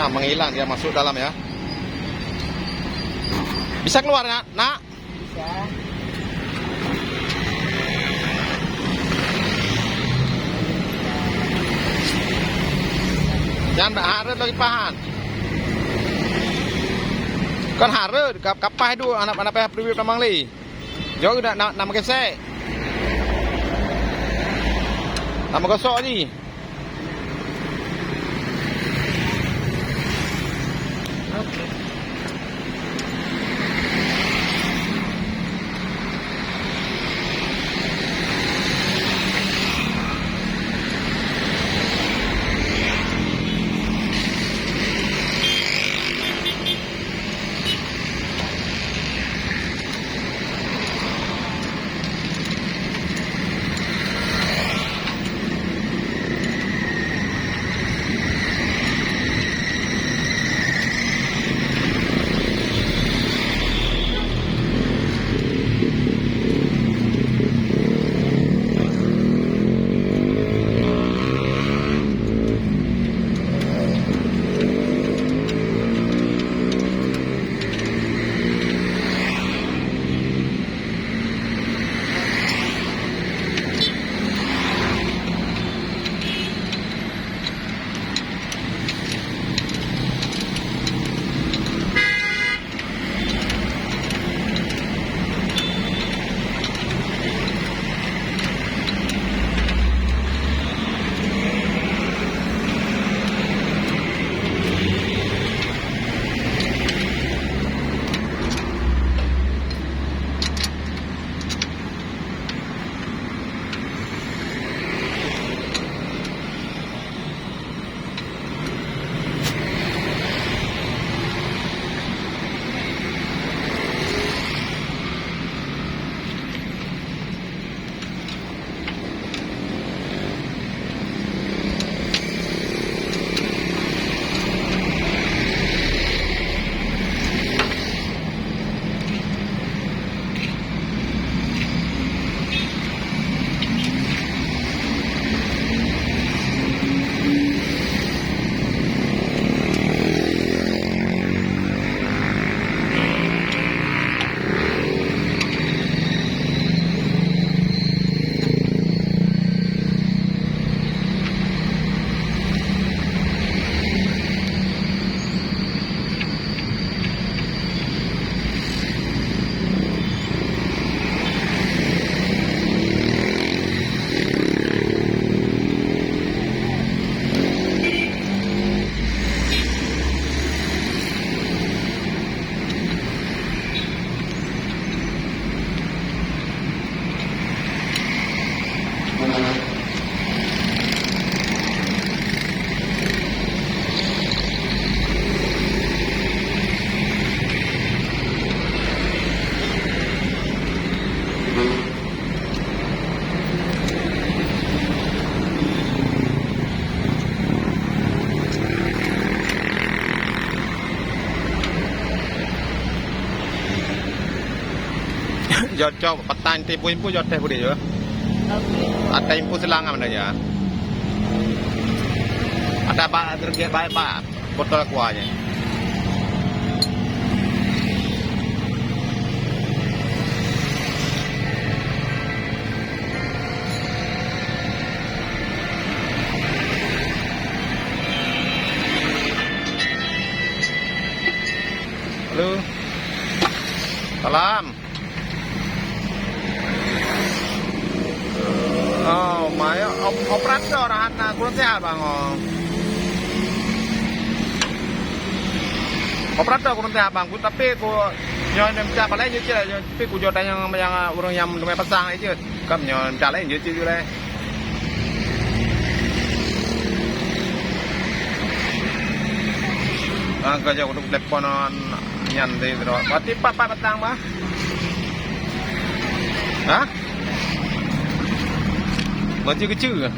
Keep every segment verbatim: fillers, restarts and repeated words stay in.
Menghilang dia masuk dalam ya. Bisa keluar, Nak? Nak? Bisa. Nyan bak hareuet lagi pahan. Kon hareuet, kap-, kapah dua anak, anak payah priwet tamang lé. Jok na, na, na meugesek. Na meugosok jih. Jok, jok, patang tipu-tipu jok teh budi jok. Oke. Ada tipu selang mana ya? Ada ba, terkait baik ba, botol kuahnya. Halo. Salam. Oh, maya op-, operator hana kurang sehat bang, oh. Operator kurang sehat bang, ku, tapi ku nyoe minta paling je je, tapi ku jawab tanya yang orang yang dumai pasang je. Kam nyoe minta lain je tu lai. Ah, ka jauh untuk telepon nyan tadi tu. Berarti pat-pat petang bah. Ha? Berarti kecil ke?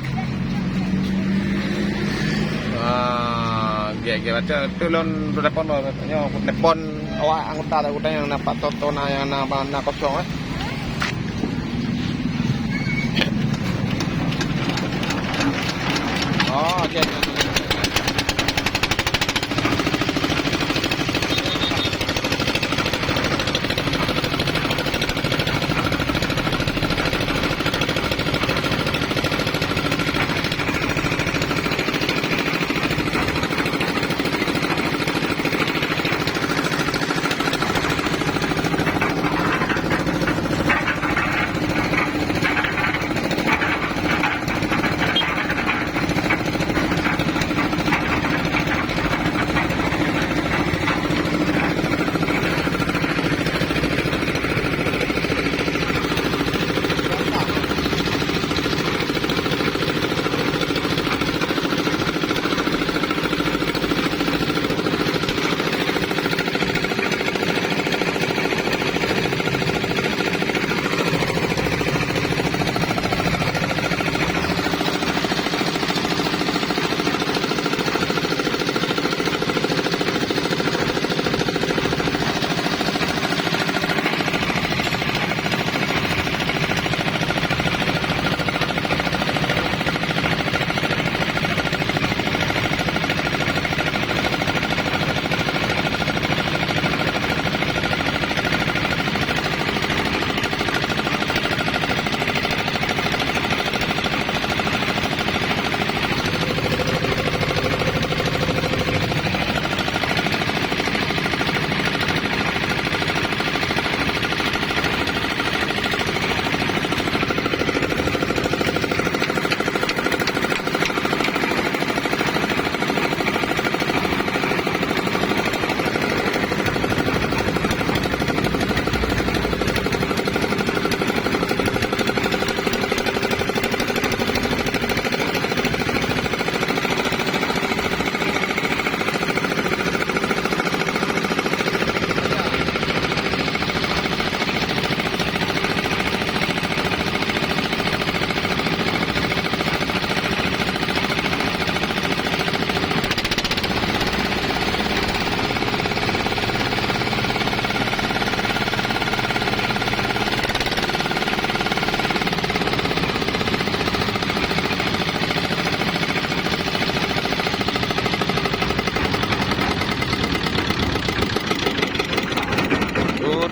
Ah, gek-gek baca tu lôn telepon bah. Nyoe aku telepon awak anggota tak aku tanya nak pat toto na yang na, na kosong eh. Oh, okey.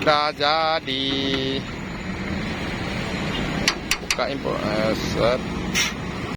Dah jadi. Buka info. Eh, set.